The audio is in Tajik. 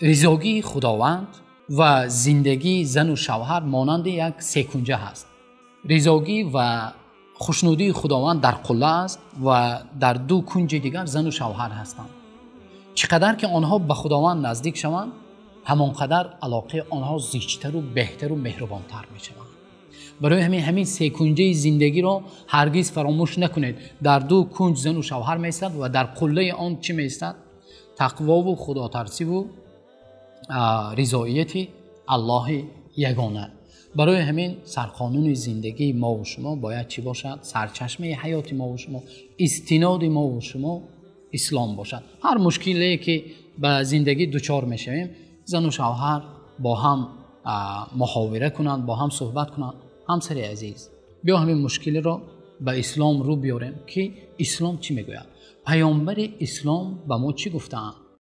Ризогии Худованд ва зиндагии зану шавҳар монанди як секунҷа ҳаст. Ризогӣ ва хушнудии Худованд дар қулла аст ва дар ду кунҷи дигар зану шавҳар ҳастанд. Чӣ қадар ки онҳо ба Худованд наздик шаванд, ҳамон қадар алоқаи онҳо зичтар ва беҳтар ва меҳрубонтар мешавад. Барои ҳамин секунҷаи зиндагиро ҳаргиз фаромӯш накунед. Дар ду кунҷ зану шавҳар меистад ва дар қуллаи он чӣ меистад? Тақво ва худотарсӣ ва ризоияти Аллоҳи ягона. Барои ҳамин сарқонуни зиндагии мо ва шумо бояд чӣ бошад? Сарчашмаи ҳаёти мо ва шумо, истиноди мо ва шумо ислом бошад. Ҳар мушкиле ки ба зиндагӣ дучор мешавем, зану шавҳар бо ҳам муҳовара кунанд, бо ҳам суҳбат кунанд. Ҳамсари азиз, биё ҳамин мушкилро ба ислом рӯ биёрем, ки ислом чӣ мегӯяд? Паёмбари ислом ба мо чӣ гуфтаанд?